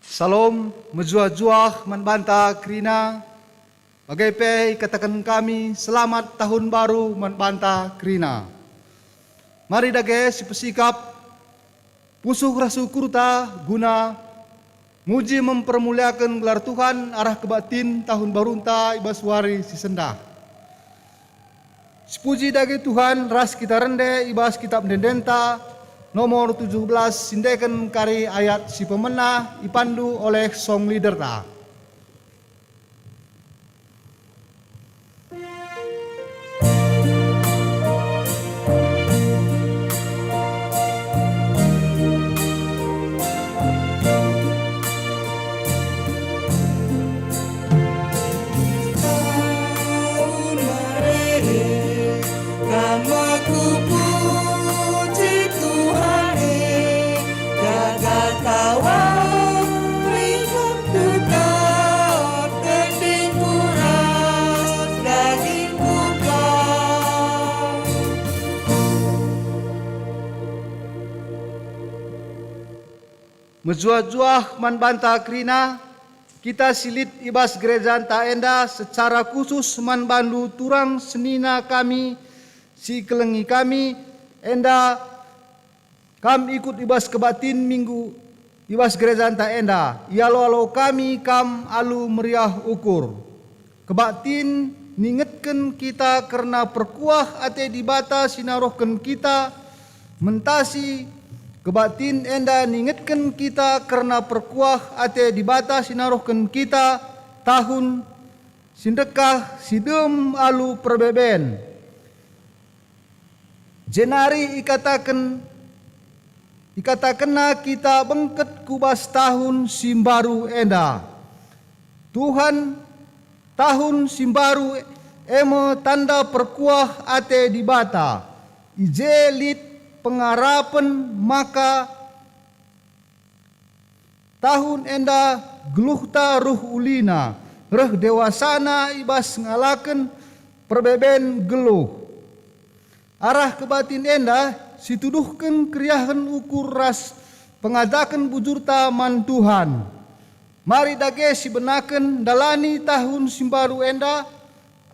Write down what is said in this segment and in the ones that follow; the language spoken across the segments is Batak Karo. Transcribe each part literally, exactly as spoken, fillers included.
Salom, mejuah-juah man banta kerina. Bage pe ikataken kami selamat tahun baru man banta kerina. Mari dage sipesikap pusuh ras ukurta guna muji mempermuliaken gelar Tuhan arah kebaktin tahun barunta i bas wari si sendah. Sipuji dage Tuhan ras kita rende i bas Kitap Ende-endenta nomor tujuh belas, siendeken kari ayat si pemena ipandu oleh song leaderta. Tahun barere, kam aku puji Tuhan e, jaga kawal ringkot tetap, tendingku ras dagingku kau. Mejuah-juah man banta kerina, kita si lit i bas gerejanta enda secara khusus man bandu turang senina kami si ikelengi kami, enda kam ikut i bas kebaktin Minggu i bas gerejanta enda. Ialo-alo kami kam alu meriah ukur. Kebaktin ningetken kita kerna perkuah ate Dibata si naruhken kita mentasi. Kebaktin enda ningetken kita kerna perkuah ate Dibata si naruhken kita tahun si ndekah si dem alu perbeben. Jenari ikataken, ikatakenna kita bengket ku bas tahun si mbaru enda. Tuhan, tahun si mbaru e me tanda perkuah ate Dibata. I je lit pengarapen maka tahun enda geluhta reh ulina, reh dewasana i bas ngalaken perbeben geluh. Arah kebaktin enda situduhken keriahen ukur ras pengadaken bujurta man Tuhan. Mari dage sibenaken ndalani tahun si mbaru enda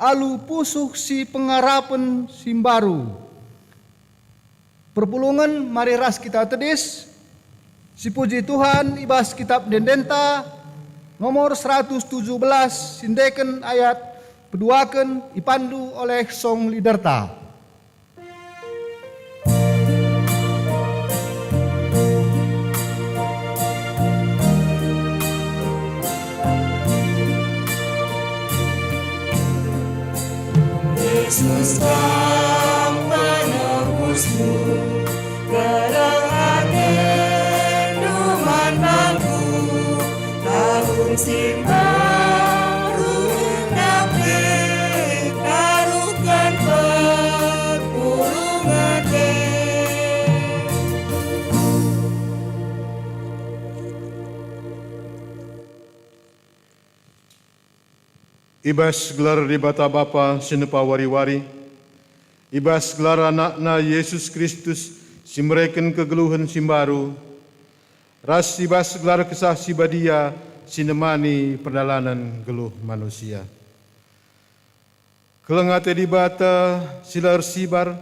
alu pusuh si pengarapen si mbaru. Perpulungen, mari ras kita tedis. Sipuji Tuhan i bas Kitap Ende-endenta nomor seratus tujuh belas, siendeken ayat peduaken, ipandu oleh song leaderta. Yesus, Kam penebusku, kerang atendu man bangku, tahun si mbaru enda pe taruhken perpulungen e. I bas gelar Dibata Bapa si nepa wari-wari, i bas gelar AnakNa Yesus Kristus si mereken kegeluhen si mbaru, ras i bas gelar Kesah Si Badia si nemani perdalanen geluh manusia. Keleng ate Dibata si la ersibar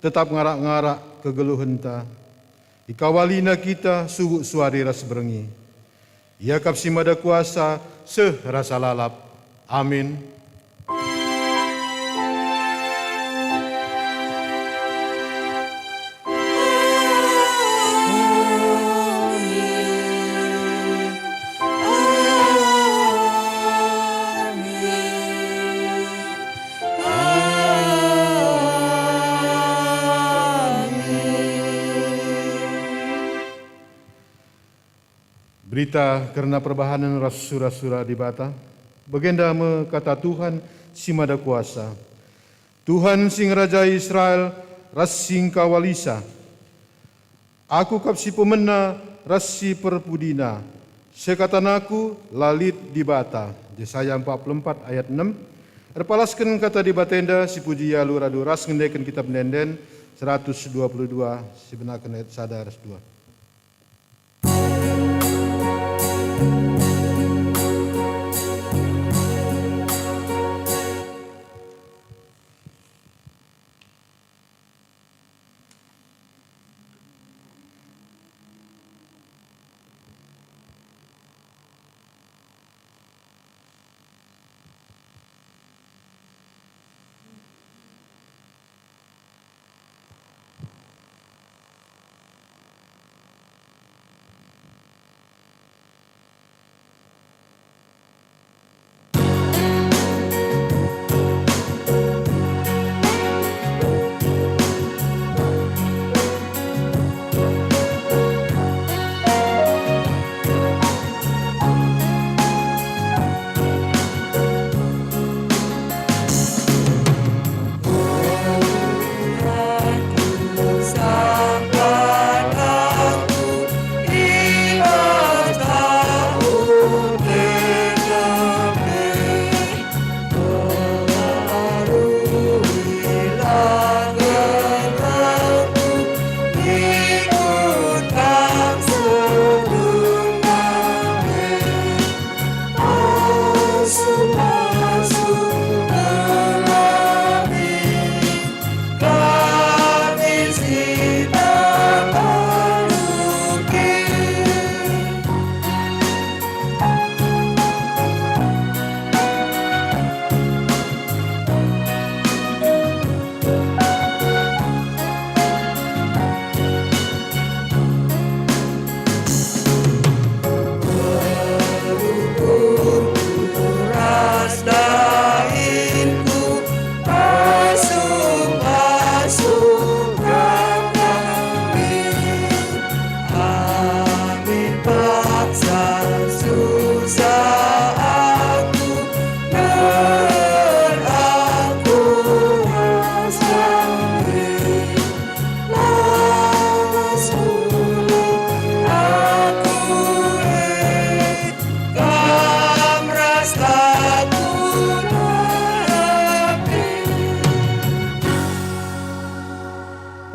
tetap ngarak-ngarak kegeluhenta. IkawaliNa kita subuk suari ras berngi. Ia kap si mada kuasa seh rasa lalap. Amin. Berita kerna perbahanen ras sura-sura Dibata. Bagenda me kata Tuhan si Mada Kuasa, Tuhan si ngerajai Israel ras si ngkawalisa. Aku kap si pemena ras si perpudina. Sekatan aku la lit Dibata. Jesaya empat puluh empat ayat enam. Erpalasken kata Dibata enda si puji alu radu ras ngendeken Kitab Ende-enden seratus dua puluh dua, sibenaken ayat sada ras dua.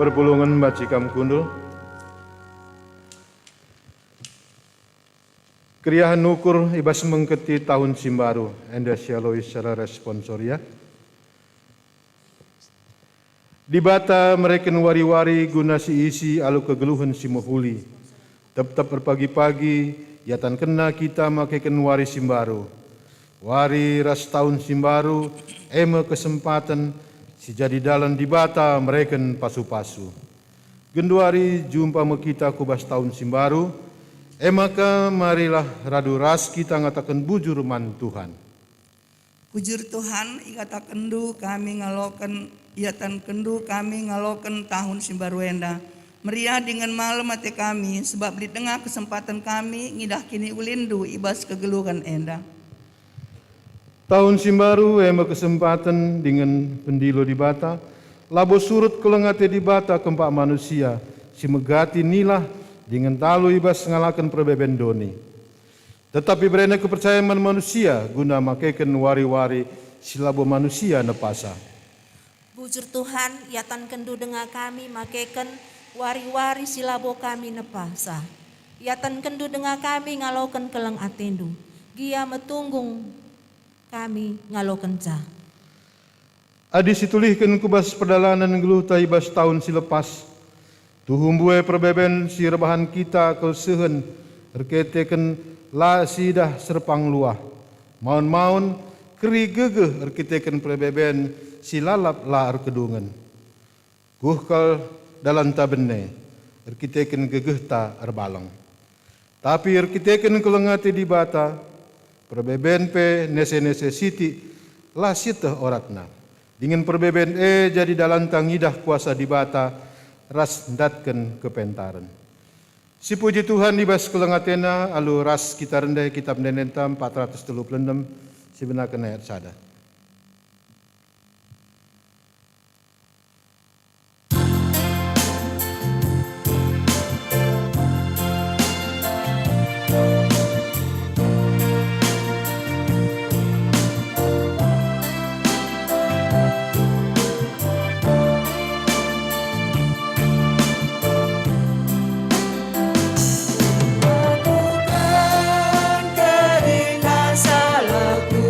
Perpulungen banci kam kundul. Keriahen ukur i bas mengketi tahun si mbaru, enda sialoi secara responsoria. Dibata mereken wari-wari guna siisi alu kegeluhen si mehuli. Tep-tep erpagi-pagi iatankenNa kita makeken wari si mbaru. Wari ras tahun si mbaru, e me kesempaten si jadi dalan Dibata mereken pasu-pasu. Genduari jumpa me kita ku bas tahun si mbaru, e maka marilah radu ras kita ngataken bujur man Tuhan. Bujur Tuhan, ikatakenndu kami ngaloken, iatankenNdu kami ngaloken tahun si mbaru enda. Meriah dingen malem ate kami, sebab lit denga kesempaten kami ngidah kiniulinNdu i bas kegeluhen enda. Tahun si mbaru e me kesempaten dingen pendilo Dibata, labo surut keleng ate Dibata kempak manusia si megati nilah dingen talu i bas ngalaken perbeben doni. Tetap iberena kepercayan man manusia guna makeken wari-wari si labo manusia nepasa. Bujur Tuhan, iatankenNdu denga kami makeken wari-wari si labo kami nepasa. IatankenNdu denga kami ngaloken keleng ateNdu, gia metunggung kami ngalokenca. Adi situlihken ku bas perdalanen nggeluhta i bas tahun si lepas, tuhu mbue perbeben si erbahan kita kal sehen erkiteken la siidah serpang luah. Maun-maun, keri gegeh erkiteken perbeben si lalap la erkedungen. Kuh kal dalanta bene, erkiteken gegehta erbaleng. Tapi erkiteken keleng ate Dibata, perbeben pe nese-nese sitik la sieteh oratna. Dingen perbeben e jadi dalanta ngidah kuasa Dibata ras ndatken kepentaren. Sipuji Tuhan i bas keleng ateNa, alu ras kita rende Kitap Ende-endenta empat ratus telu puluh enem, sibenaken ayat sada. Bukan kerina salahku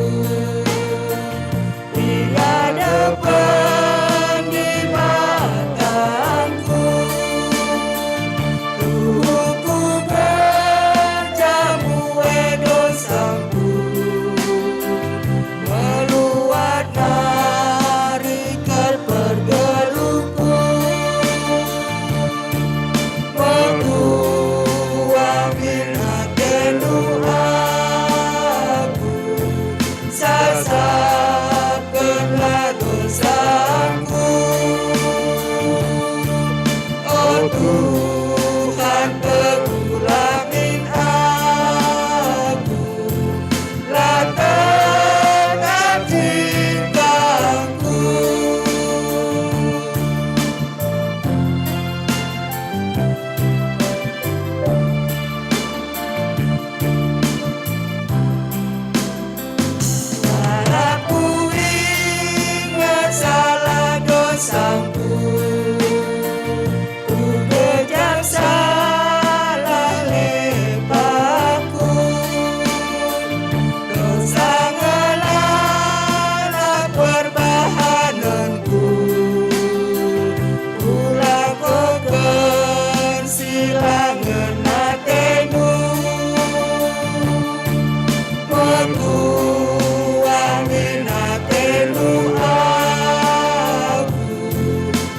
di hadapan Dibatangku, tuhu kukerja mbue dosangku. Meluat nari kal pergeluhku. Meguah kin atendu aku, sasapkenlah dosangku. O Tuhan, pegulah min aku, la tetap tingkahku. Arah kuinget salah dosangku, kugejap salah lepahku. Dosa ngelalah perbahanenku, kulakoken si la ngena atendu. Meguah min atendu aku,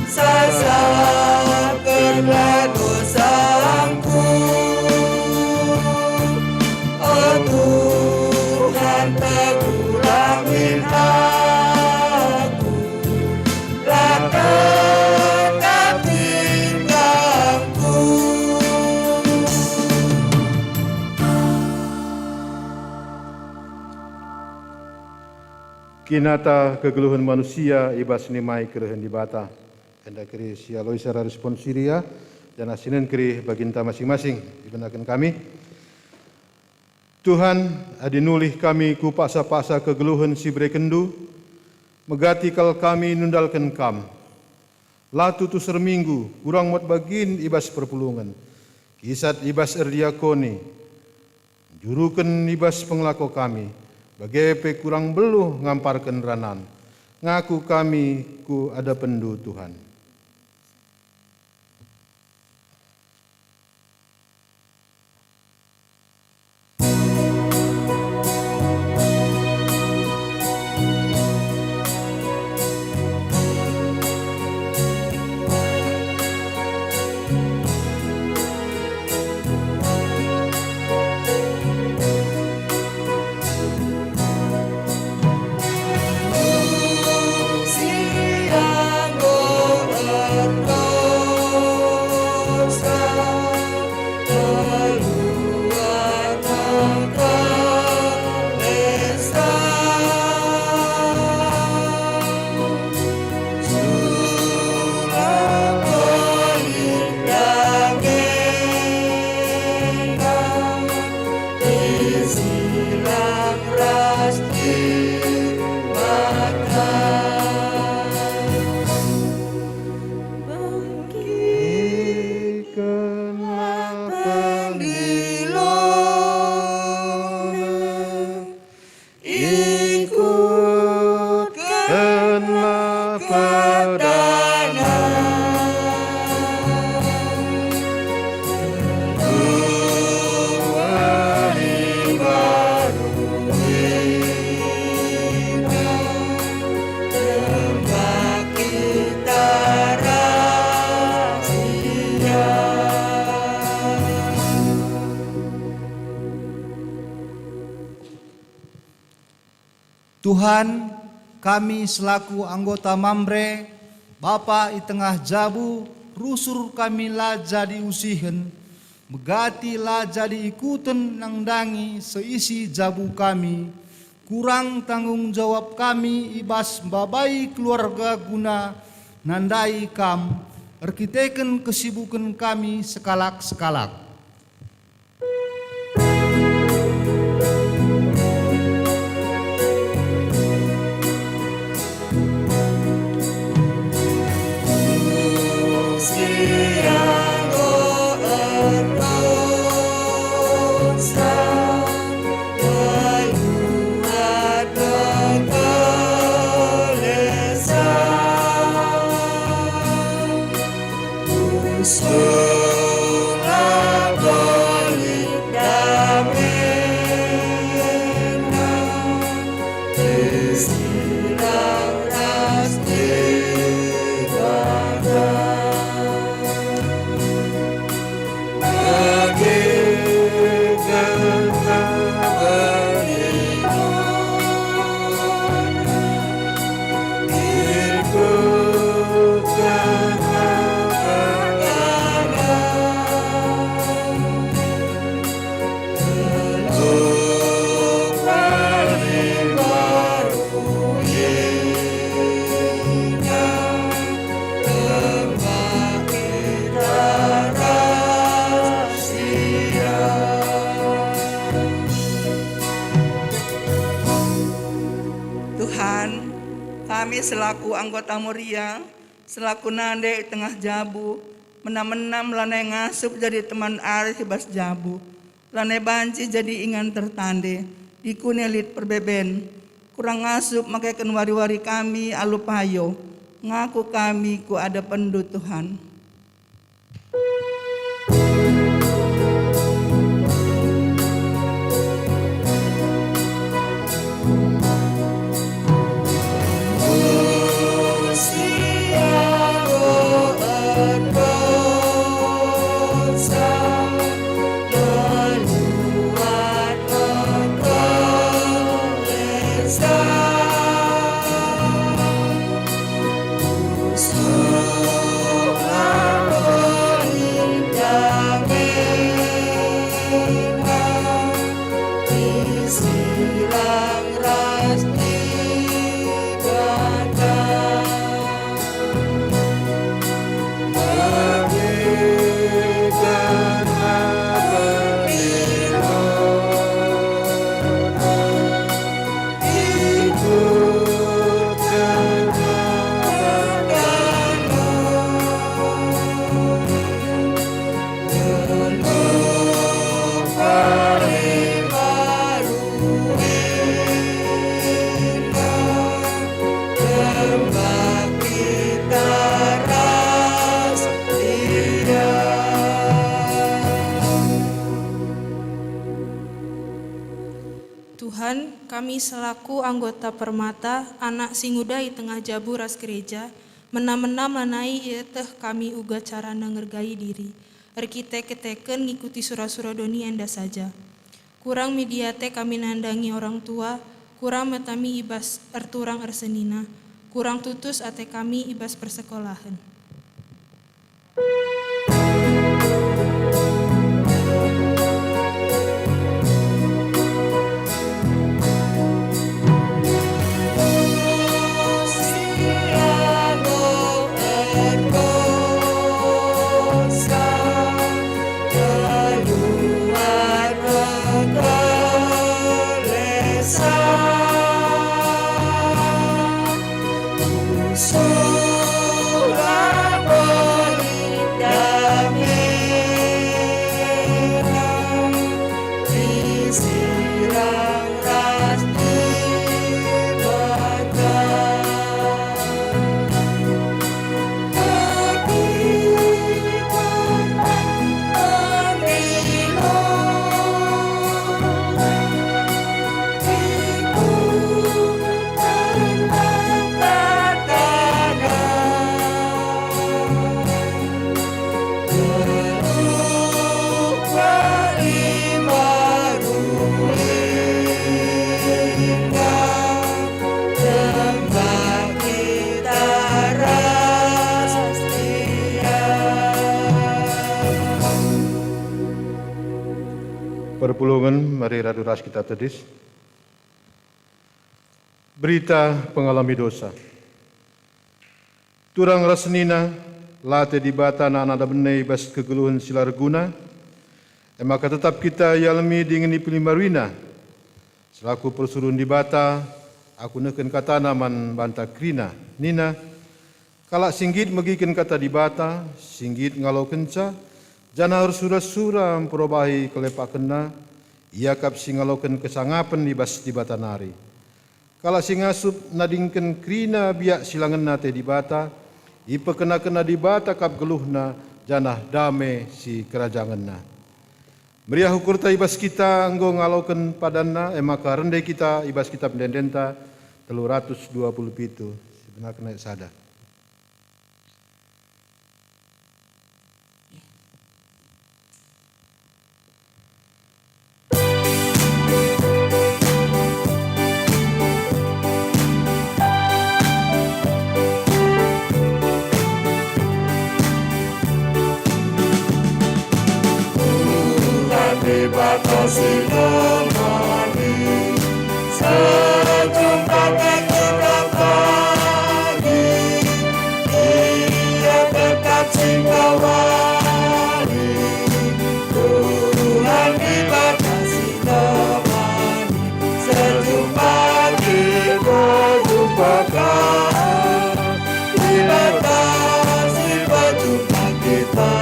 sasapkenlah dosangku. O Tuhan, pegulah min aku, la tetap tingkahku. Kinata kegeluhen manusia i bas nimai kerehen Dibata. Enda kerina sialoi secara responsoria, janah sinen kerina baginta masing-masing ibenaken kami. Tuhan, adi nulih kami ku paksa-paksa kegeluhen si iberekenNdu, megati kal kami nundalken Kam. La tutus erminggu, kurang muat bagin i bas perpulungen, kisat i bas erdiakoni, njuruken i bas pengelako kami, bage pe kurang beluh ngamparken ranan. Ngaku kami ku adapenndu, Tuhan. Ikutkenlah pedana, tuari baru kita, tempat kita rahasia. Tuhan, kami selaku anggota Mamre, bapa i tengah jabu, rusur kami la jadi usihen, megati la jadi ikuten nandangi seisi jabu kami, kurang tanggung jawab kami i bas mbabai keluarga guna nandai Kam, erkiteken kesibuken kami sekalak-sekalak. Usung labo lit damena, isilah ras Dibata. Bage kata bernina, Tuhan, kami selaku anggota Moria, selaku nande i tengah jabu, menam-menam lanai ngasup jadi teman arih i bas jabu, lanai banci jadi ingan tertande, dikune lit perbeben. Kurang ngasup makeken wari-wari kami alu payo, ngaku kami ku adepenNdu, Tuhan. kami selaku anggota Permata, anak si nguda i tengah jabu ras gereja, mena-mena lanai ieteh kami uga carana ngergai diri, erkite-kiteken ngikuti sura-sura doni enda saja. Kurang medi ate kami nandangi orang tua, kurang metami i bas erturang ersenina, kurang tutus ate kami i bas persekolahen. Perpulungen, mari radu ras kita tedis. Berita pengalami dosa. Turang ras senina, la ate Dibata anak-anak bene i bas kegeluhen si la erguna, e maka tetap kita ialemi dingen ipelimaruiNa. Selaku persuruhen Dibata, aku nehken kataNa man banta kerina, nina, "Kalak si nggit megiken kata Dibata, si nggit ngalokenca, janah ersura-sura mperobahi kelepakenna, ia kap si ngaloken kesangapen i bas Dibata nari." Kalak si ngasup nadingken kerina biak si la ngena ate Dibata, ipekenakenna Dibata kap geluhna, janah dame si kerajangenna. Meriah ukurta i bas kita enggo ngaloken padanna, e maka rende kita i bas kitap ende-endenta telu ratus dua puluh pitu, sibenaken ayat sada. Tuhan Dibata si nemani, sejumpa kita pagi, Ia tetap si ngawali. Tuhan Dibata si nemani, sejumpa kita jumpa ka. Dibata si pejumpa kita,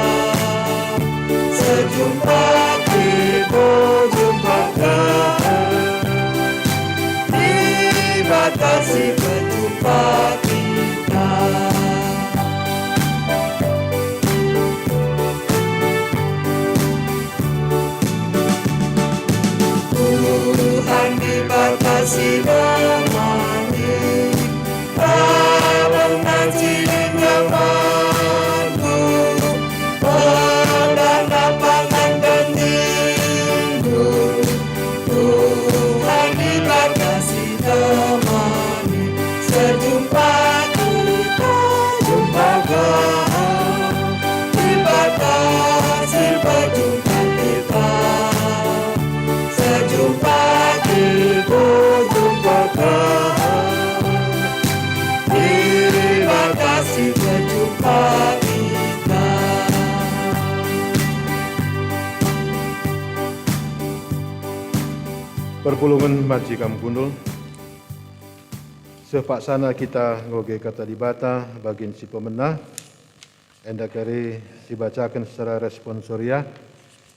sejumpa kita jumpa ka. Dibata si pejumpa kita. Tuhan Dibata si nemani, tabengna si nyamanku, pedana pangan dan rindu. Tuhan Dibata si temani, sejumpa kita jumpa ka. Dibata si pejumpa kita, sejumpa kita jumpa ka. Dibata si pejumpa kita. Perpulungen banci kam kundul. Seh paksana kita ngoge Kata Dibata bagin si pemena, enda kari sibacaken secara responsorial,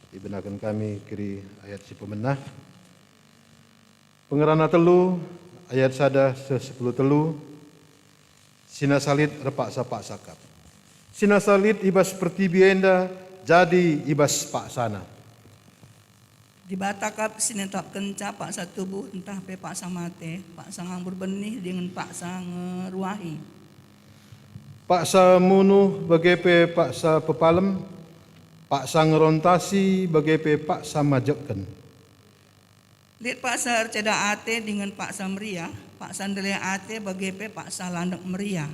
ibenaken kami keri ayat si pemena. Pengerana telu, ayat sada seh sepuluh telu, si nasa lit erpaksa-paksa kap. Si nasa lit i bas pertibi enda jadi i bas paksana. Dibata kap si netapkenca paksa tubuh ntah pe paksa mate, paksa ngambur benih dingen paksa ngeruahi. Paksa munuh bage pe paksa pepalem, paksa ngerontasi bage pe paksa majekken. Lit paksa erceda ate dingen paksa meriah, paksa ndeleh ate bage pe paksa landek meriah.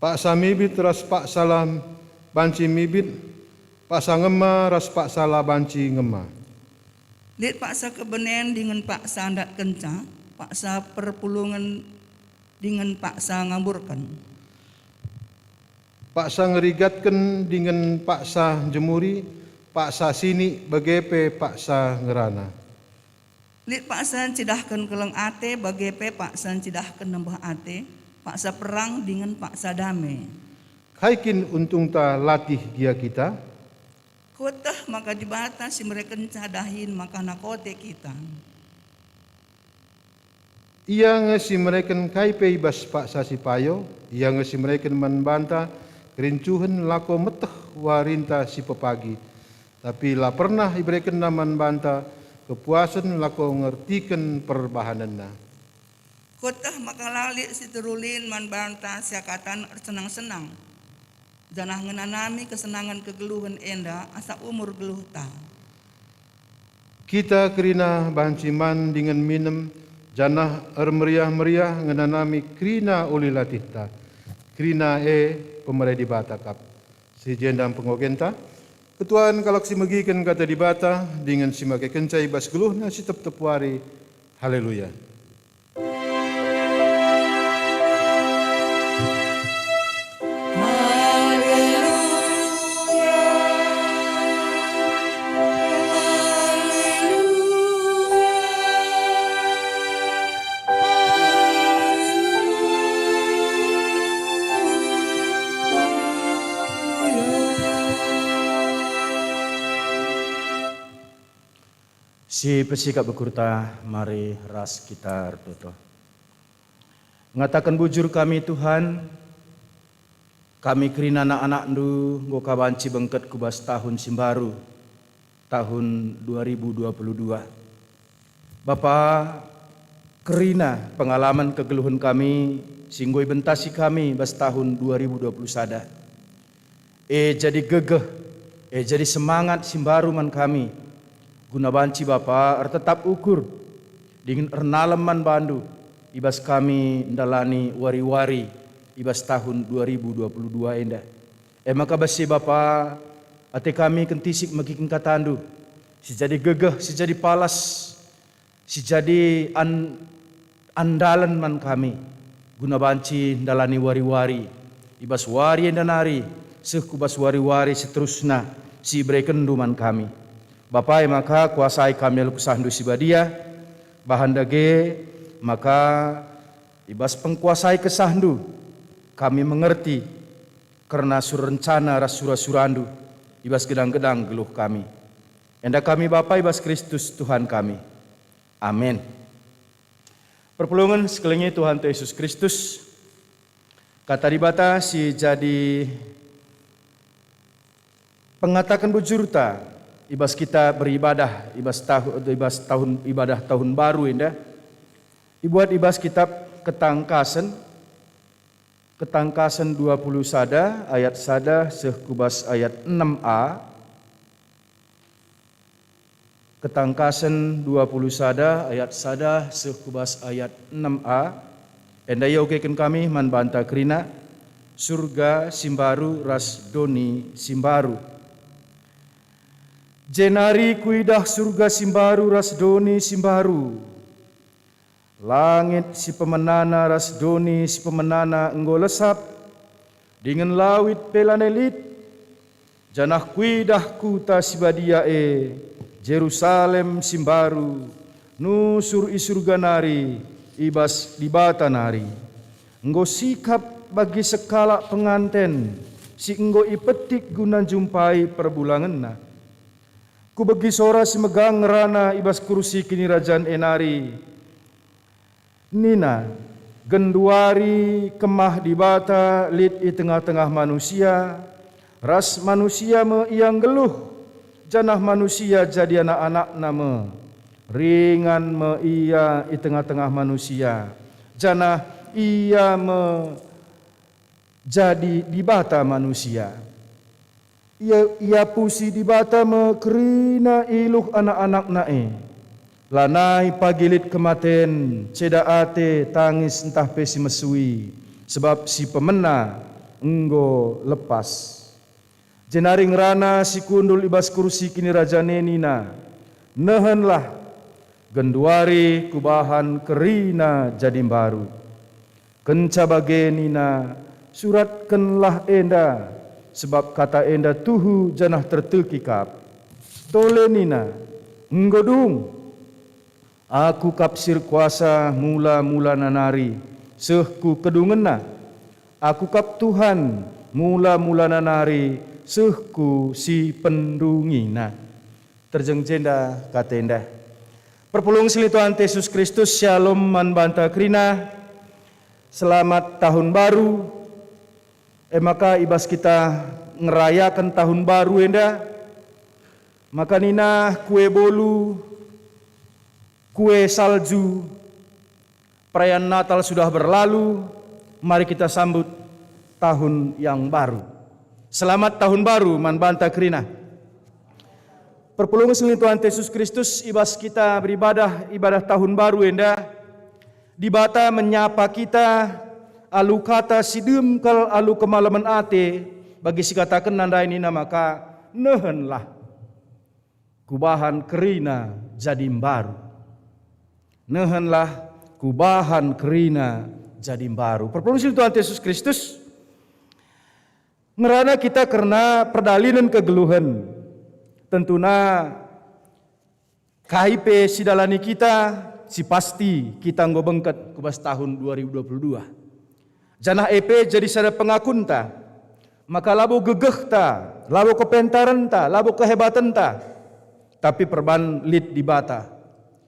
Paksa mibit ras paksa la banci mibit, paksa ngema ras paksa la banci ngema. Lit paksa kebenen dingen paksa ndatkenca, paksa perpulungen dingen paksa ngamburken. Paksa ngerigatken dingen paksa njemuri, paksa sinik bage pe paksa ngerana. Lit paksa ncidahken keleng ate bage pe paksa ncidahken nembeh ate, paksa perang dingen paksa dame. Kai kin untungta latih gia kita? Kueteh maka Dibata si merekenca dahin maka nakote kita. Ia nge si mereken kai pe i bas paksa si payo, Ia nge si mereken man banta kerincuhen lako meteh warinta si pepagi, tapi la pernah iberekenNa man banta kepuasen lako ngertiken perbahanenNa. Kueteh maka la lit si terulin man banta siakatan ersenang-senang, janah ngenanami kesenangen kegeluhen enda asa umur geluhta. Kita kerina banci man dingen minem, janah ermeriah-meriah ngenanami kerina uli latihta. Kerina e pemere Dibata kap. Si jenda pengogenta, ketuahen kalak si megiken kata Dibata dingen si makekenca i bas geluhna si tep-tep wari. Haleluya! Si pesikap bekurta, mari ras kita ertoto. Ngataken bujur kami, Tuhan, kami kerina anak-anakNdu enggo ka banci bengket ku bas tahun si mbaru, tahun dua ribu dua puluh dua. Bapa, kerina pengalaman kegeluhen kami si enggo ibentasi kami bas tahun dua ribu dua puluh sada. E jadi gegeh, e jadi semangat si mbaru man kami, guna banci Bapa ertetap ukur dingen ernalem man bandu i bas kami ndalani wari-wari i bas tahun dua ribu dua puluh dua enda. E maka bas si Bapa, ate kami kentisik megiken katandu, si jadi gegeh, si jadi palas, si jadi an-, andalen man kami, guna banci ndalani wari-wari, i bas wari enda nari, seh ku bas wari-wari seterusna si iberekenNdu man kami. Bapa e maka kuasai kami alu KesahNdu si Badia, bahan dage maka i bas pengkuasai KesahNdu kami mengerti kerna sur rencana ras sura-suraNdu i bas gedang-gedang geluh kami. Enda kami Bapa i bas Kristus Tuhan kami. Amin. Perpulungen sekelengi Tuhanta Yesus Kristus, Kata Dibata si jadi pengataken bujurta i bas kita beribadah i bas tahu-, i bas tahun ibadah tahun baru enda, ibuat i bas kitab Ketangkasen, Ketangkasen dua puluh sada ayat sada seh ku bas ayat enem a, Ketangkasen dua puluh sada ayat sada seh ku bas ayat enem a, enda iogeken kami man banta kerina, Surga si mbaru ras doni si mbaru. Jenari kuidah Surga si mbaru ras doni si mbaru. Langit si pemenana ras doni si pemenana enggo lesap, dingen lawit pe lanai lit. Janah kuidah kuta si badia e, Jerusalem si mbaru, nusur i Surga nari, i bas Dibata nari. Enggo sikap bagi sekalak penganten si enggo ipetik guna njumpai perbulangenna. Kubegi sora si megang ngerana i bas kursi kinirajan e nari. Nina, "Genduari kemah Dibata lit i tengah-tengah manusia, ras manusia me ia nggeluh. janah manusia jadi anak-anakNa me. Ringan me Ia i tengah-tengah manusia, janah Ia me jadi Dibata manusia. Ia, iapusi Dibata me kerina iluh anak-anakNa e. Lanai pagi lit kematen, ceda ate, tangis ntah pe si mesui, sebab si pemena enggo lepas. Jenari ngerana si kundul i bas kursi kinirajan e nina, "Nehenlah, genduari Kubahan kerina jadi mbaru." Kenca bage nina, "Suratkenlah enda, sebab kata enda tuhu janah terteki kap." Tole nina, "Enggo dung! Aku kap si erkuasa mula-mulana nari, seh ku kedungenna. Aku kap Tuhan mula-mulana nari, seh ku si pendungina." Terjeng jenda kata enda. Perpulung si lit Tuhanta Yesus Kristus, Shalom man banta kerina. Selamat Tahun Baru. E maka, i bas kita ngerayaken Tahun Baru enda, maka nina kue bolu, kue salju, perayaan Natal sudah berlalu, mari kita sambut tahun yang baru. Selamat Tahun Baru man banta kerina. Perpulungen si lit Tuhanta Yesus Kristus, i bas kita beribadah ibadah Tahun Baru enda, Dibata menyapa kita alu kata si dem kal alu kemalemen ate, bagi si katakenna ndai nina maka, "Nehenlah, Kubahan kerina jadi mbaru. Nehenlah, Kubahan kerina jadi mbaru." Perpulungen si lit Tuhanta Yesus Kristus, ngerana kita kerna perdalinen kegeluhen. Tentuna kai pe si dalani kita, si pasti kita enggo bengket ku bas tahun dua ribu dua puluh dua. Janah e pe jadi sada pengakunta, maka labo gegehta, labo kepentarenta, labo kehebatenta, tapi perban lit Dibata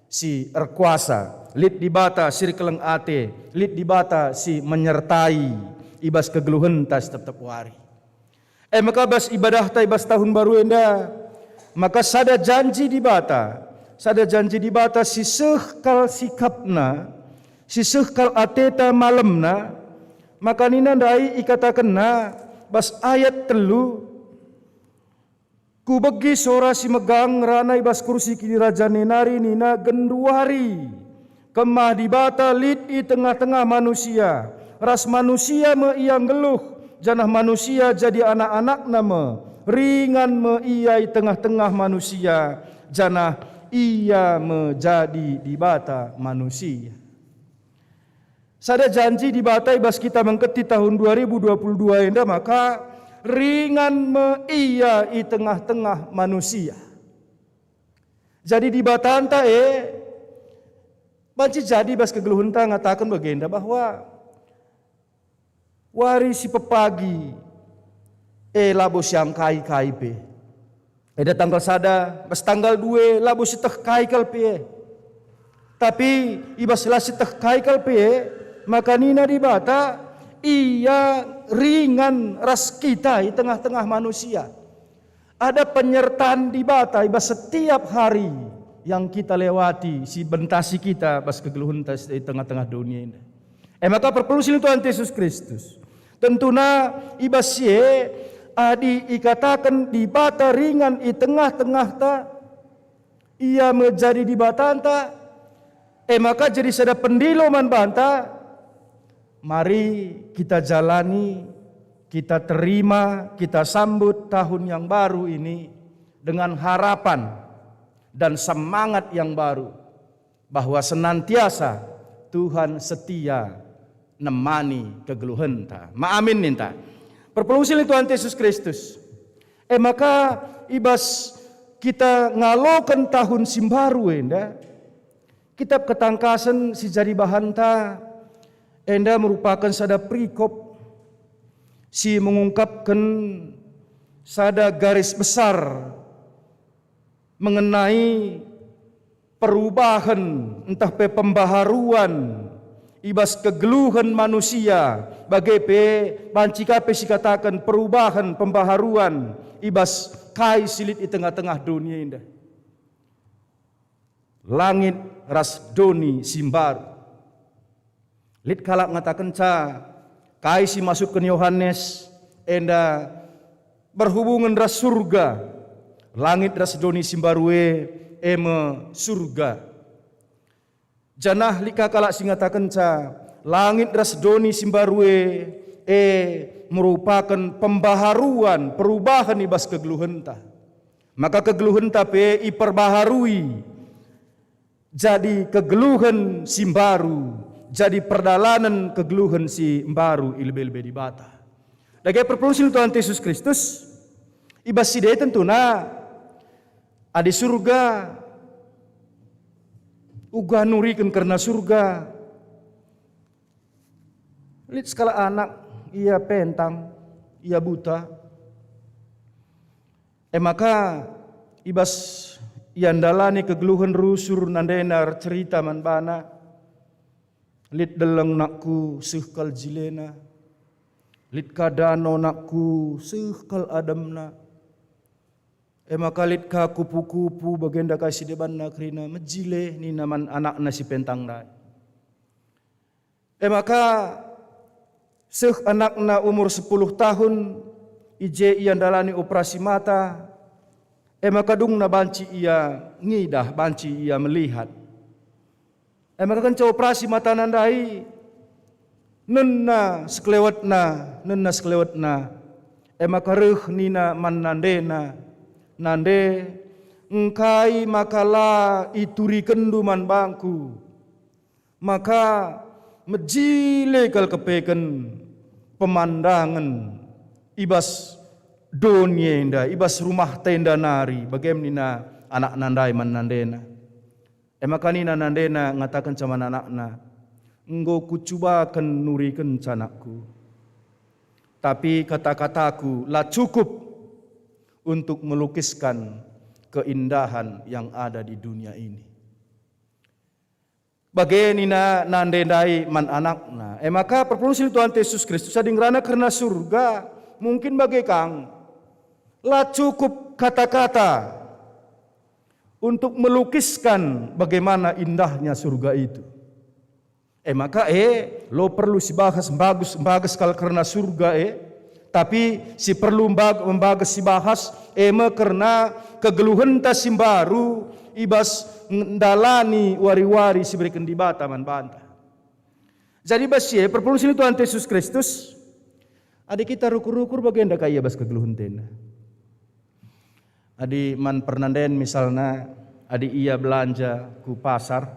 si erkuasa, lit Dibata si erkeleng ate, lit Dibata si menyertai i bas kegeluhenta si tep-tep wari. E maka bas ibadahta i bas tahun baru enda, maka sada janji Dibata, sada janji Dibata si seh kal sikapna, si seh kal ateta malemna, maka nina ndai ikatakenna bas ayat telu, "Kubegi sora si megang ngerana i bas kursi kinirajan e nari nina, 'Genduari kemah Dibata lit i tengah-tengah manusia, ras manusia me ia nggeluh, janah manusia jadi anak-anakna me. Ringan me ia i tengah-tengah manusia, janah ia me jadi Dibata manusia.'" Sada janji Dibata i bas kita mengketi tahun dua ribu dua puluh dua enda maka, "Ringan me ia i tengah-tengah manusia." Jadi Dibatanta e banci jadi bas kegeluhenta ngataken bagenda bahwa wari si pepagi e labo siangkai kai pe. Eda tanggal sada, bas tanggal dua labo si teh kai kal pe. Tapi i bas la si teh kai kal pe, maka nina Dibata, Ia ringan ras kita i tengah-tengah manusia. Ada penyertaan Dibata i bas setiap hari yang kita lewati, si bentasi kita bas kegeluhenta i tengah-tengah dunia ini. E maka perpulung si lit Tuhanta Yesus Kristus. Tentuna i bas si e, adi ikataken Dibata ringan i tengah-tengahta, Ia me jadi Dibatanta, e maka jadi sada pendilo man banta. Mari kita jalani, kita terima, kita sambut tahun yang baru ini dengan harapan dan semangat yang baru, bahwa senantiasa Tuhan setia nemani kegeluhenta. Ma amin ninta. Perpulung si lit Tuhanta Yesus Kristus. E maka i bas kita ngaloken tahun si mbaru enda, Kitab Ketangkasen si jadi bahanta enda merupaken sada perikop si mengungkapken sada garis besar mengenai perubahen ntah pe pembaharuan i bas kegeluhen manusia, bage pe banci ka pe sikataken perubahen, pembaharuan i bas kai si lit i tengah-tengah doni enda. Langit ras doni si mbaru. Lit kalak ngatakenca, kai si maksudken Yohanes enda berhubungen ras surga. Langit ras doni si mbaru e, e me surga. Janah lit ka kalak si ngatakenca, langit ras doni si mbaru e, e merupaken pembaharuan, perubahen i bas kegeluhenta. Maka kegeluhenta pe iperbaharui jadi kegeluhen si mbaru, jadi perdalanen kegeluhen si mbaru i lebe-lebe Dibata. Dage perpulungen Tuhan Yesus Kristus, i bas si e tentuna, adi surga, uga nuriken kerna surga, lit sekalak anak, ia pentang, ia buta. E maka, i bas ia ndalani kegeluhen rusur nandena ercerita man bana, "Lit deleng nakku seh kal jilena, lit ka dano nakku seh kal ademna." E maka lit ka kupu-kupu bagenda kai si debanna kerina, "Mejile," nina man anakna si pentang ndai. E maka seh anakna umur sepuluh tahun, i je ia ndalani operasi mata, e maka dungna banci ia ngidah, banci ia melihat. E maka kenca operasi matana ndai, nena sekelewetna, nena sekelewetna, e maka reh nina man nandena, "Nande, engkai maka la iturikenndu man bangku?" Maka mejile kal kepeken pemandangen i bas doni enda, i bas rumah tenda nari, bage nina anakna ndai man nandena. E maka nina nandena ngatakenca man anakna, "Enggo kucubaken nurikenca anakku, tapi kata-kataku la cukup untuk melukiskan keindahan yang ada di dunia ini." Bage nina nande ndai man anakna. E maka perpulungen Tuhan Yesus Kristus adi ngerana kerna surga, mungkin bage kang. La cukup kata-kata untuk melukiskan bagaimana indahnya surga itu. E maka e, lo perlu sibahas mbagus, mbages kal kerna surga e, tapi si perlu mbag-, mbages sibahas, e me kerna kegeluhenta si mbaru i bas ndalani wari-wari si ibereken Dibata man banta. Jadi bas si e, perpulungen Tuhan Yesus Kristus, adi kita rukur-rukur bagenda ka ia bas kegeluhenta enda. Adi man pernanden misalna, adi ia belanja ku pasar,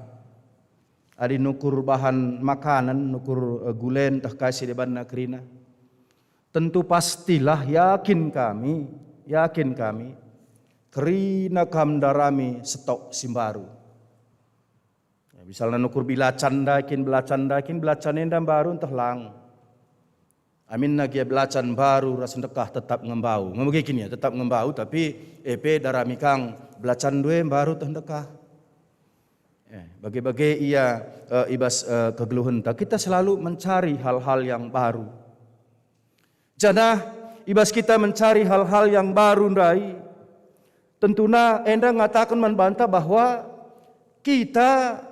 adi nukur bahan makanen, nukur, eh, gulen tah kai si debanna kerina, tentu pastilah yakin kami, yakin kami, kerina kam ndarami setok si mbaru. Ya, misalna nukur bilacan ndai kin, belacan ndai kin, belacan enda mbaru ntah lang. Aminna gia belacan mbaru ras ndekah tetap ngembau. Ngemegeken ya, tetap ngembau, tapi e pe darami kang belacan ndai mbaru tah ndekah. Eh, bage-bage ia, eh, i bas, eh, kegeluhenta. Kita selalu mencari hal-hal yang baru. Janah i bas kita mencari hal-hal yang baru ndai, tentuna enda ngataken man banta bahwa kita,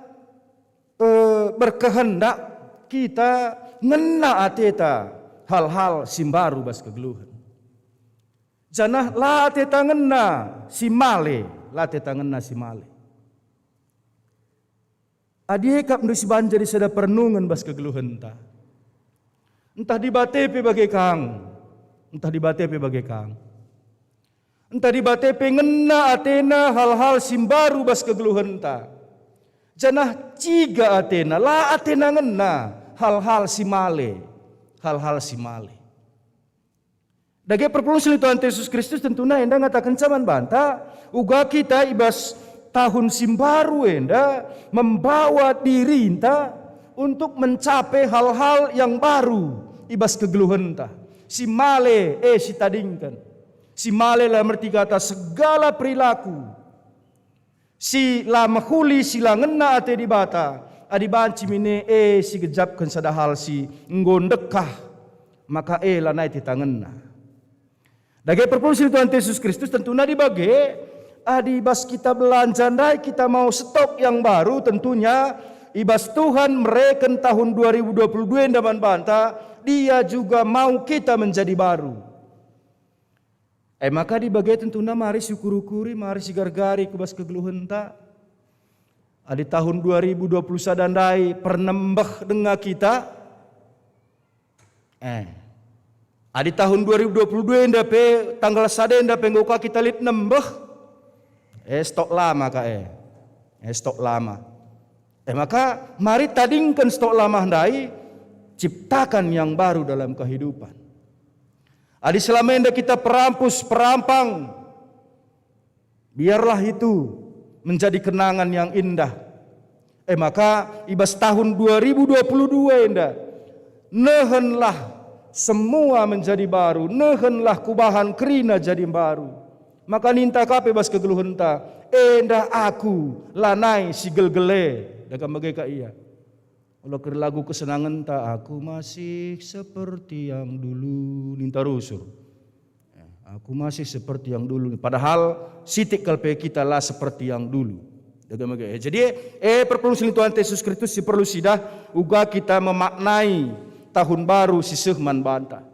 eh, berkehendak, kita ngena ateta hal-hal si mbaru bas kegeluhen. Janah la ateta ngena si male, la ateta ngena si male. Adi e kap ndai si banci jadi sada perenungen bas kegeluhenta. Ntah Dibata pe bage kang, ntah Dibata pe bage kang. Ntah Dibata pe ngena atena hal-hal si mbaru bas kegeluhenta. Janah ciga atena, la atena ngena hal-hal si male, hal-hal si male. Dage perpulungen Tuhan Yesus Kristus tentuna enda ngatakenca man banta, uga kita i bas tahun si mbaru enda membawa dirinta untuk mencapai hal-hal yang baru i bas kegeluhenta. Si male, eh, sitadingken. Si male la merti kata segala perilaku si la mehuli, si la ngena ate Dibata, Adi banci min e, e sigejapken sada hal si enggo ndekah, maka e lanai titangenna. Dage perpulung si Tuhan Yesus Kristus tentuna adi bage, adi bas kita belanja ndai kita mau stok yang baru, tentunya i bas Tuhan mereken tahun dua ribu dua puluh dua enda man banta, Dia juga mau kita menjadi baru. E maka adi bage tentuna mari siukur-ukuri, mari sigargari ku bas kegeluhenta. Adi tahun dua ribu dua puluh sada ndai pernembeh denga kita, eh, adi tahun dua ribu dua puluh dua enda pe tanggal sada enda pe enggo ka kita lit nembeh, eh, stok lama ka, eh. Eh, stok lama. Eh, maka mari tadingken stok lama ndai, ciptakan yang baru dalam kehidupan. Adi selama enda kita perampus, perampang, biarlah itu menjadi kenangan yang indah. Eh, maka i bas tahun dua ribu dua puluh dua enda, nehenlah semua menjadi baru, nehenlah kubahan kerina jadi baru. Maka ninta ka pe bas kegeluhenta, "Enda aku, lanai si gelgel e." Dage bage ka ia. Ola keri lagu kesenangenta, "Aku masih seperti yang dulu," ninta rusur. Ya, "Aku masih seperti yang dulu." Padahal sitik kal pe kita la seperti yang dulu. Dage bage. Jadi, eh, perpulung si Tuhan Yesus Kristus si perlu sidah uga kita memaknai tahun baru si seh man banta.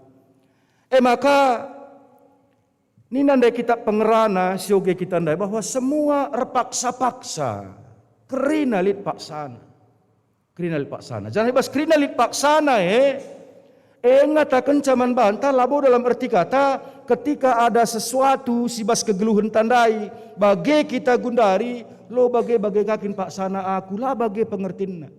Eh, maka nina ndai kita pengerana si oge kita ndai bahwa semua erpaksa-paksa, kerina lit paksana. Kerina lit paksana. Janah i bas kerina lit paksana e, e ngatakenca man banta labo dalam erti kata ketika ada sesuatu si bas kegeluhenta ndai, bage kita gundari, lo bage-bage ka kin paksana aku, la bage pengertinna.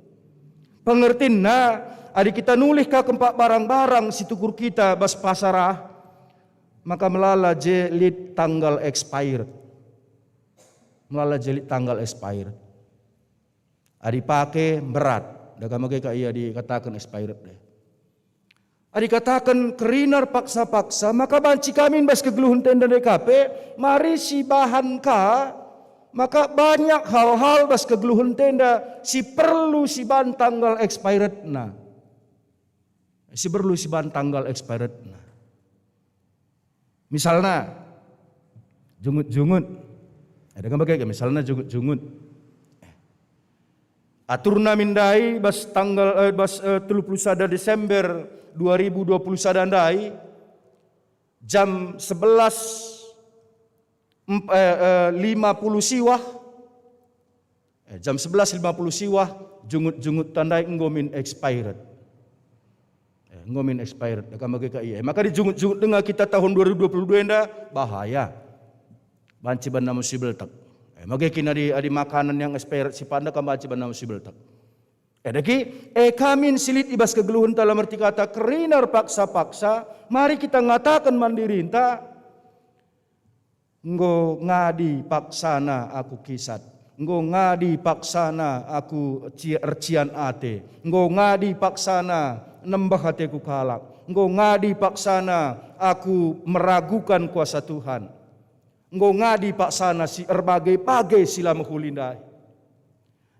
Pengertinna, adi kita nulih ka kempak barang-barang si tukur kita bas pasar ah, maka melala je lit tanggal expired. Melala je lit tanggal expired. Adi pake mberat, dage bage ka ia dikataken expired deh. Adi kataken kerina erpaksa-paksa, maka banci ka min bas kegeluhenta enda ndai ka pe, mari sibahan ka, maka banyak hal-hal bas kegeluhenta enda si perlu sibahan tanggal expiredna. Si perlu sibahan tanggal expiredna. Misalna, jungut-jungut. Eh, dage bage ka, misalna jungut-jungut. Aturna min ndai bas tanggal, eh, bas, eh, telu puluh sada Desember dua ribu dua puluh sada ndai, jam sebelas emp-, eh, eh, lima puluh siwah, eh, jam sebelas lima puluh siwah, jungut-jungutta ndai enggo min expired. Eh, enggo min expired, dage bage ka ia. Maka dijungut-jungut denga kita tahun dua ribu dua puluh dua enda, bahaya. Banci banna me sibeltek. Eh, bage kin adi, adi makanan yang expired sipanda ka banci banna me sibeltek. Eh, dage, eh, ka min si lit i bas kegeluhenta dalam erti kata kerina erpaksa-paksa, mari kita ngataken man dirinta, "Enggo ngadi paksana aku kisat, enggo ngadi paksana aku cia-, ercian ate, enggo ngadi paksana nembeh ateku kalak, enggo ngadi paksana aku meragukan kuasa Tuhan, enggo ngadi paksana si erbage-bage si la mehuli ndai."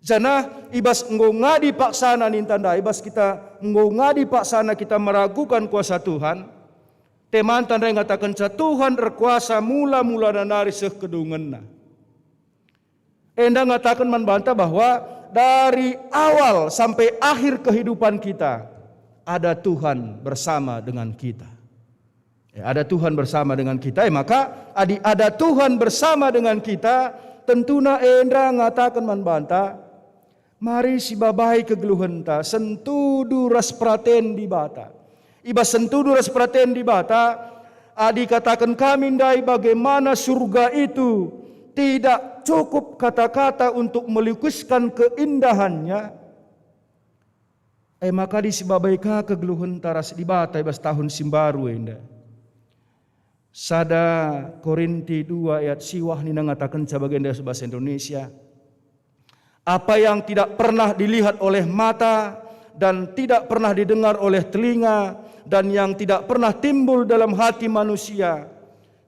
Janah i bas enggo ngadi paksana ninta ndai, i bas kita enggo ngadi paksana kita meragukan kuasa Tuhan, temanta ndai ngatakenca Tuhan erkuasa mula-mulana nari seh kedungenna. Enda ngataken man banta bahwa dari awal sampai akhir kehidupan kita, ada Tuhan bersama dengan kita. Eh, ada Tuhan bersama dengan kita, eh, maka adi ada Tuhan bersama dengan kita, tentuna enda ngataken man banta, mari sibabai kegeluhenta, sentudu ras peraten Dibata. I bas sentudu ras peraten Dibata, adi kataken kami ndai bagaimana surga itu, tidak cukup kata-kata untuk melukiskan keindahannya. E maka adi sibabai ka kegeluhenta ras Dibata i bas tahun si mbaru enda. Sada Korinti dua ayat siwah nina ngatakenca bagenda bahasa Indonesia, "Apa yang tidak pernah dilihat oleh mata dan tidak pernah didengar oleh telinga dan yang tidak pernah timbul dalam hati manusia,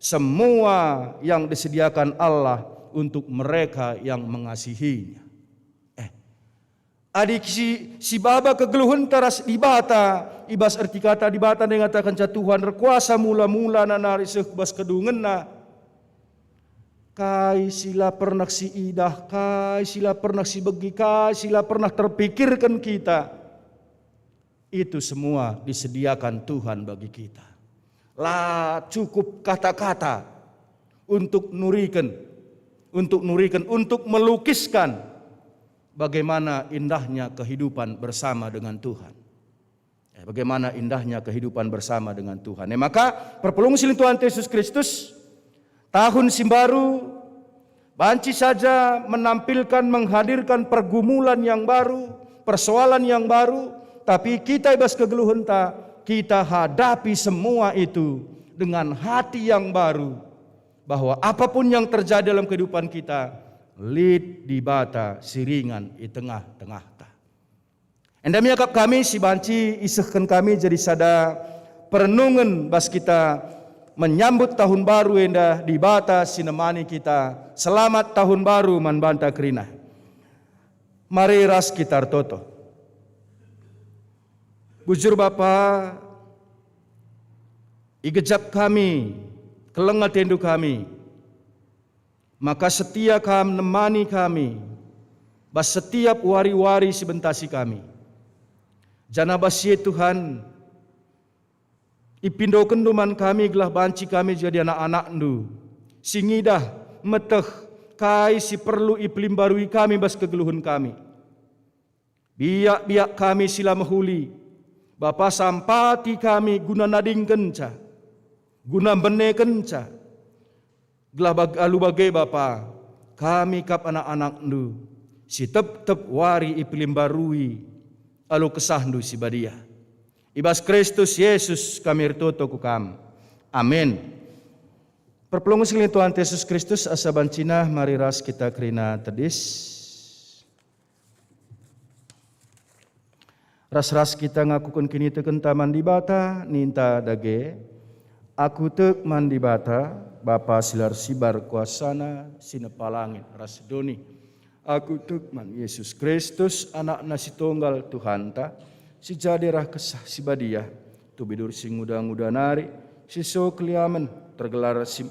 semua yang disediakan Allah untuk mereka yang mengasihi-Nya." Eh, Adi si, sibaba kegeluhenta ras Dibata, i bas erti kata Dibata ndai ngatakenca Tuhan erkuasa mula-mula nari seh ku bas kedungenna. Kai si la pernah siidah, kai si la pernah sibegi, kai si la pernah terpikirken kita, itu semua disediakan Tuhan bagi kita. La cukup kata-kata untuk nuriken, untuk nuriken, untuk melukiskan bagaimana indahnya kehidupan bersama dengan Tuhan. Eh, bagaimana indahnya kehidupan bersama dengan Tuhan. Eh, maka, perpulungen si lit Tuhan Yesus Kristus, tahun si mbaru banci saja menampilkan, menghadirkan pergumulan yang baru, persoalan yang baru, tapi kita i bas kegeluhenta, kita hadapi semua itu dengan hati yang baru, bahwa apapun yang terjadi dalam kehidupan kita, lit Dibata si ringan i tengah-tengahta. Enda me akap kami si banci isehken kami jadi sada perenungen bas kita menyambut tahun baru enda, Dibata si nemani kita. Selamat tahun baru man banta kerina. Mari ras kita ertoto. Bujur Bapa, igejap kami, keleng atendu kami, maka setia Kam nemani kami bas setiap wari-wari si bentasi kami. Janah bas si e, Tuhan, ipindokenNdu man kami gelah banci kami jadi anak-anakNdu, si ngidah, meteh, kai si perlu ipelimbarui kami bas kegeluhen kami. Biak-biak kami si la mehuli, Bapa, sampati kami guna nadingkenca, guna mbenekenca. Gelah bag-, alu bage, Bapa, kami kap anak-anakNdu, si tep-tep wari ipelimbarui alu KesahNdu si Badia. I bas Kristus Yesus kami ertoto ku Kam. Amin. Perpulungen si lit Tuhan Yesus Kristus, asa bancina mari ras kita kerina tedis. Ras-ras kita ngakuken kinitekenta man Dibata, ninta dage, "Aku tek man Dibata, Bapa si la ersibar kuasaNa, si nepa langit ras doni. Aku tek man Yesus Kristus, AnakNa si Tunggal, Tuhanta, si jadi arah Kesah Si Badia, Tubuh Duri si nguda-nguda nari, si so keliamen, tergelar si,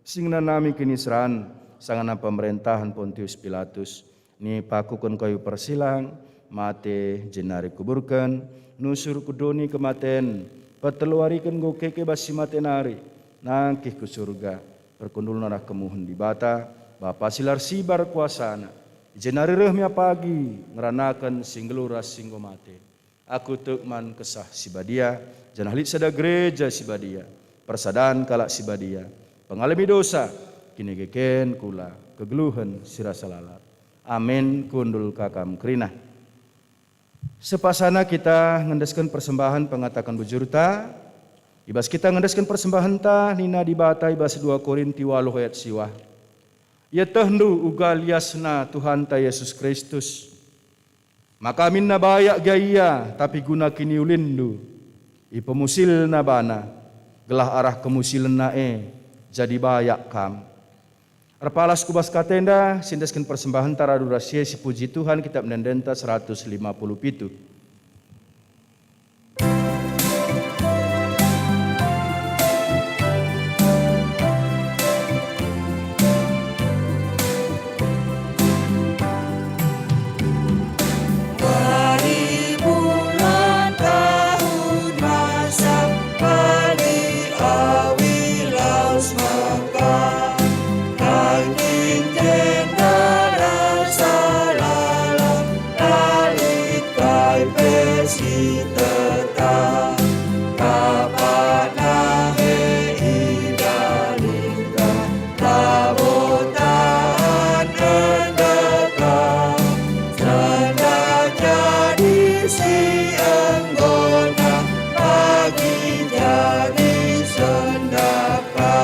si ngenanami kiniseran, sangana pemerentahen Pontius Pilatus." Nipakuken kayu persilang, mate, jenari kuburken, nusur ku doni kematen, peteluariken enggo keke bas si mate nari, nangkih ku Surga, perkundulna arah kemuhen Dibata, Bapa si la ersibar kuasaNa, jenari reh me ia pagi ngeranaken si nggeluh ras si enggo mate. Aku tek man Kesah Si Badia, janah lit sada Gereja Si Badia, persadan kalak si badia, pengalemi dosa, kinigeken kula, kegeluhen si rasa lalap. Amin, kundul ka kam kerina. Sepasana kita ngendesken persembahen pengataken bujurta. I bas kita ngendesken persembahenta, nina Dibata i bas dua Korinti waluh ayat siwah, "Ietehndu uga liasna Tuhanta Yesus Kristus. Maka aminna bayak gia ia, tapi guna kiniulinndu, ipemusilna bana, gelah arah kemusilenna e jadi bayak kam." Erpalas ku bas kata enda, siendesken persembahenta radu ras si e sipuji Tuhan, kitab ende-endenta seratus lima puluh pitu. Wari bulan tahun masa, kali awi laus maka, tangkin jenda rasa lalap, lit kai pe si tetap. Kapakna e idah lit ka, labo tahan endeka, sendah jadi si enggona, pagi jadi sendah ka.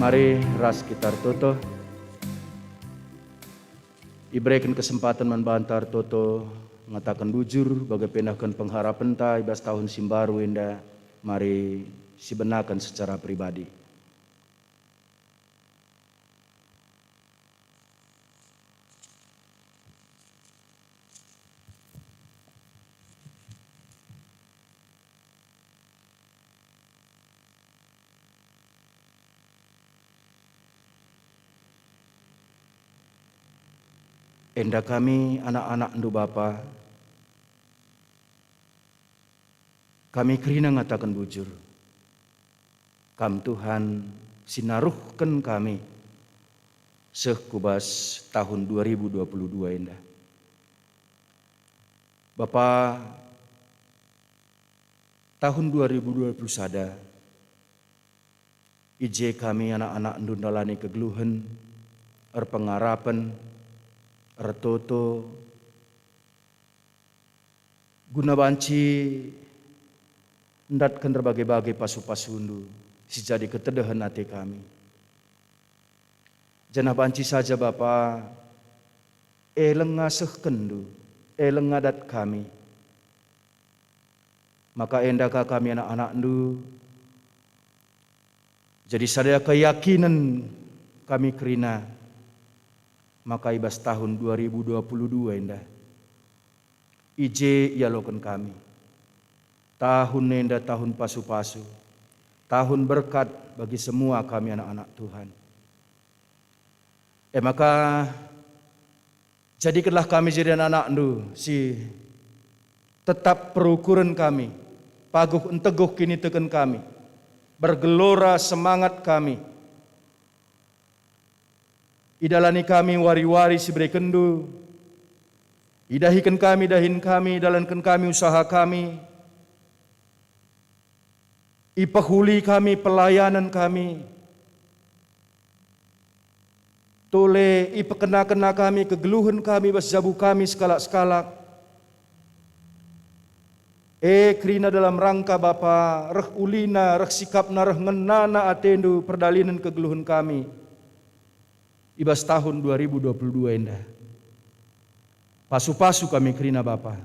Mari ras kita ertoto. Ibereken kesempaten man banta ertoto ngataken bujur bage pe nehken pengharapenta i bas tahun si mbaru enda. Mari sibenaken secara pribadi. Enda kami anak-anakNdu, Bapa. Kami kerina ngataken bujur. Kam Tuhan si naruhken kami seh ku bas tahun dua ribu dua puluh dua enda. Bapa, tahun dua ribu dua puluh sada, i je kami anak-anakNdu ndalani kegeluhen, erpengarapen, ertoto, guna banci ndatken erbage-bage pasu-pasuNdu si jadi ketedehen ate kami. Janah banci saja, Bapa, e langa sehkenNdu, e langa dat kami. Maka enda ka kami anak-anakNdu, jadi sada keyakinen kami kerina, maka i bas tahun dua ribu dua puluh dua enda, i je ialoken kami. Tahun enda tahun pasu-pasu, tahun berkat bagi semua kami anak-anak Tuhan. E maka, jadikenlah kami jadi anak-anakNdu si tetap perukuren kami, paguh enteguh kiniteken kami, bergelora semangat kami. Idalani kami wari-wari si iberekenNdu, idahiken kami dahin kami, idalanken kami usaha kami, ipehuli kami pelayanan kami, tole ipekena-kena kami kegeluhen kami bas jabu kami sekalak-sekalak. E kerina dalam rangka Bapa, reh ulina, reh sikapna, reh ngenana ateNdu perdalinen kegeluhen kami i bas tahun dua ribu dua puluh dua enda. Pasu-pasu kami kerina Bapa.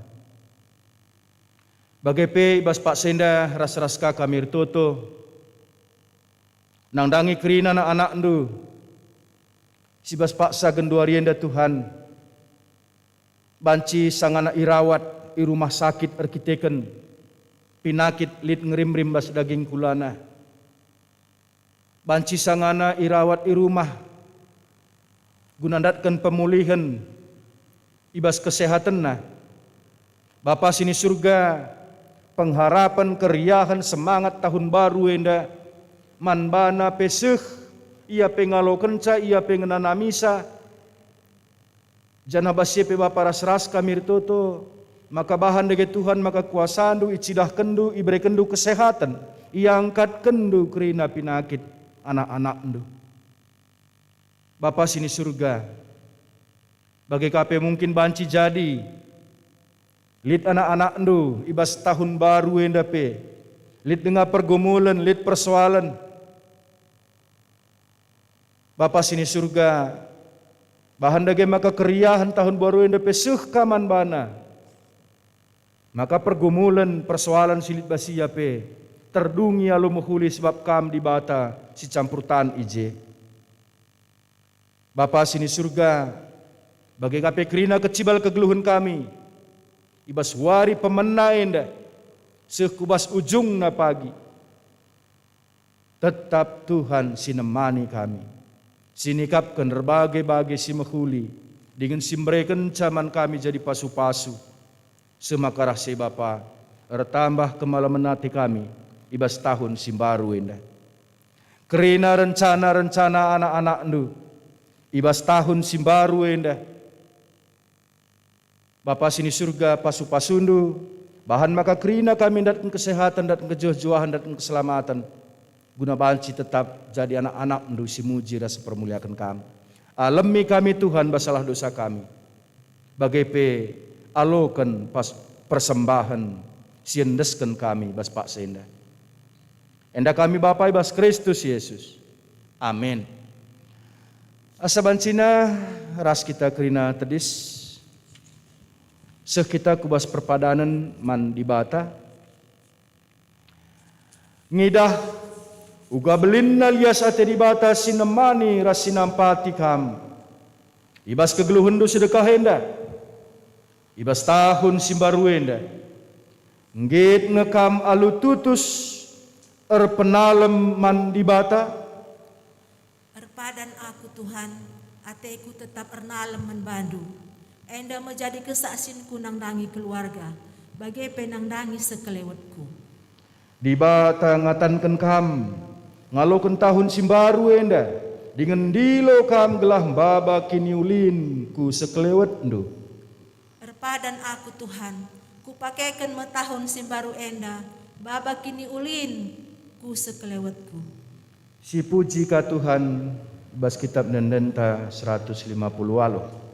Bage pe i bas paksa enda ras-ras ka kami ertoto, nandangi kerina anak-anakNdu si bas paksa genduari enda Tuhan. Banci sangana irawat i rumah sakit erkiteken pinakit lit ngerimrim bas daging kulana. Banci sangana irawat i rumah guna ndatken pemulihen i bas kesehatenna. Bapa si ni Surga, pengharapen, keriahen, semangat tahun baru enda man bana pe seh, ia pe ngalokenca, ia pe ngenanamisa. Janah bas si e pe Bapa ras-ras kami ertoto, maka bahan dage Tuhan maka kuasaNdu icidahkenNdu, iberekenNdu kesehaten, iangkatkenNdu kerina pinakit anak-anakNdu. Bapa si ni Surga, bage ka pe mungkin banci jadi lit anak-anakNdu i bas tahun baru enda pe, lit denga pergumulen, lit persoalen. Bapa si ni Surga, bahan dage maka keriahen tahun baru enda pe seh ka man bana. Maka pergumulen, persoalen si lit bas ia pe terdungi alu mehuli, sebab Kam Dibata si campur tan i je. Bapa si ni Surga, bage ka pe kerina kecibal kegeluhen kami i bas wari pemena enda, seh ku bas ujungna pagi. Tetap Tuhan si nemani kami, si nikapken erbage-bage si mehuli, dingen si mberekenca man kami jadi pasu-pasu. Seh maka reh si e Bapa, ertambah kemalemen ate kami i bas tahun si mbaru enda. Kerina rencana-rencana anak-anakNdu i bas tahun si mbaru enda. Bapa si ni Surga, pasu-pasuNdu, bahan maka kerina kami ndatken kesehaten, ndatken kejuah-juahen, ndatken keselamaten, guna banci tetap jadi anak-anakNdu si muji ras mpermuliaken Kam. Alemi kami, Tuhan, bas salah dosa kami. Bage pe aloken pas persembahen si endesken kami bas paksa enda. Enda kami, Bapa, i bas Kristus Yesus. Amin. Asa bancina ras kita kerina tedis, seh kita ku bas perpadanen man Dibata. Ngidah uga belinna lias ate Dibata si nemani ras si nampati kam i bas kegeluhenndu sedekah enda, i bas tahun si mbaru enda. Nggit nge kam alu tutus erpenalem man Dibata? Erpadan aku, Tuhan, ateku tetap ernalem man bandu. Enda me jadi kesaksinku nandangi keluarga, bage pe nandangi sekelewetku. Dibata ngatanken kam, ngaloken tahun si mbaru enda, dingen ndilo kam gelah maba kiniulin ku sekelewetndu. Erpadan aku, Tuhan, kupakeken me tahun si mbaru enda, maba kiniulin ku sekelewetku. Sipuji ka Tuhan, bas kitab ende-endenta seratus lima puluh waluh.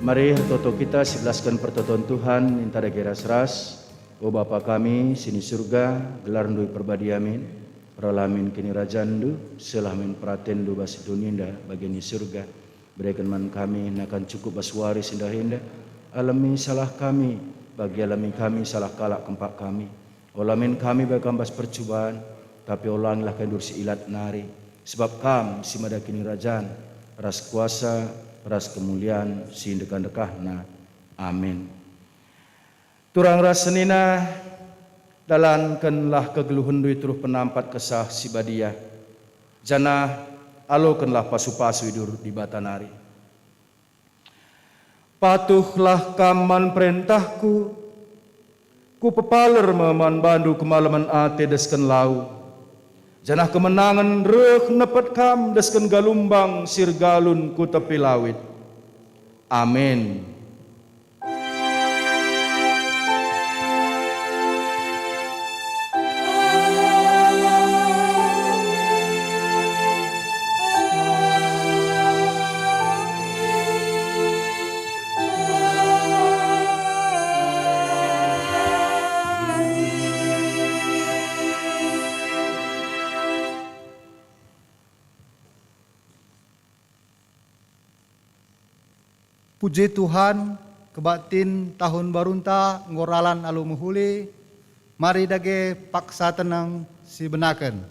Mari ertoto kita sibelasken pertoton Tuhan, ninta dage ras-ras. O Bapa kami si ni Surga, gelarNdu iperbadia min, rehlah min kinirajanNdu, sehlah min peratenNdu bas doni enda bagi ni Surga. Bereken man kami nakan cukup bas wari si ndai enda. Alemi salah kami, bagi alemi kami salah kalak kempak kami. Ola min kami bagi kam bas percuban, tapi olangilah kami si ilat nari. Sebab Kam si mada kinirajan, ras kuasa, ras kemulian si ndekah-ndekahna. Amin. Turang ras senina, dalankenlah kegeluhenndu i teruh penampat Kesah Si Badia, janah alokenlah pasu-pasu i duhur Dibata nari. Patuhlah kam man perentahku, kupepaler me man bandu kemalemen ate desken lau, janah kemenangen reh nepet kam desken galumbang si ergalun ku tepi lawit. Amin. Puji Tuhan, kebaktin tahun barunta enggo ralan alu mehuli, mari dage paksa tenang sibenaken.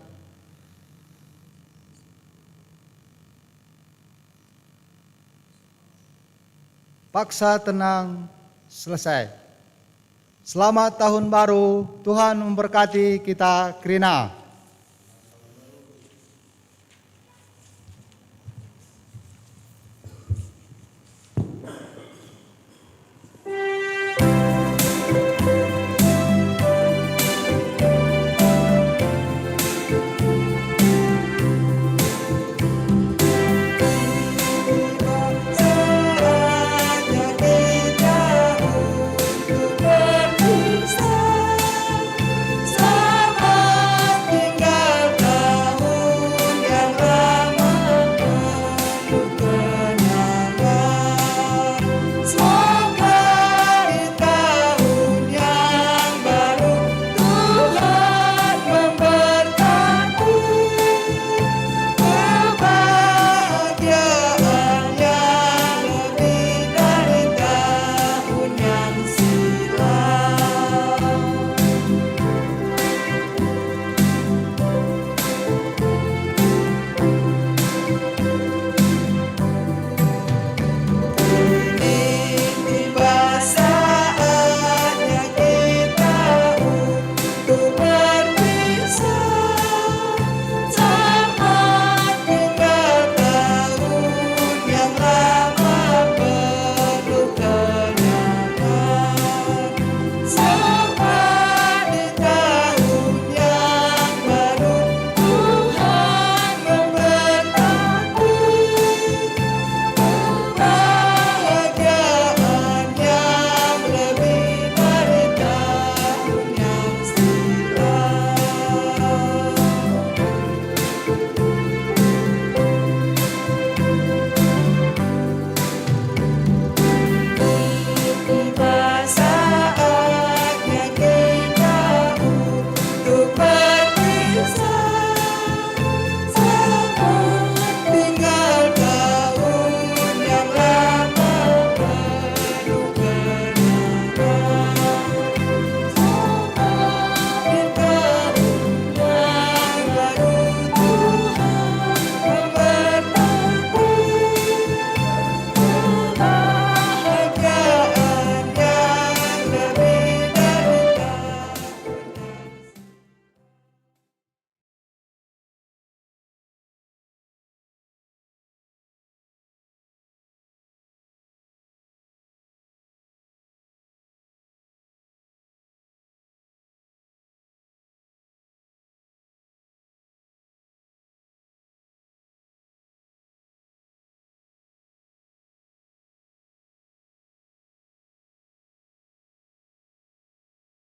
Paksa tenang selesai. Selamat Tahun Baru, Tuhan memberkati kita kerina.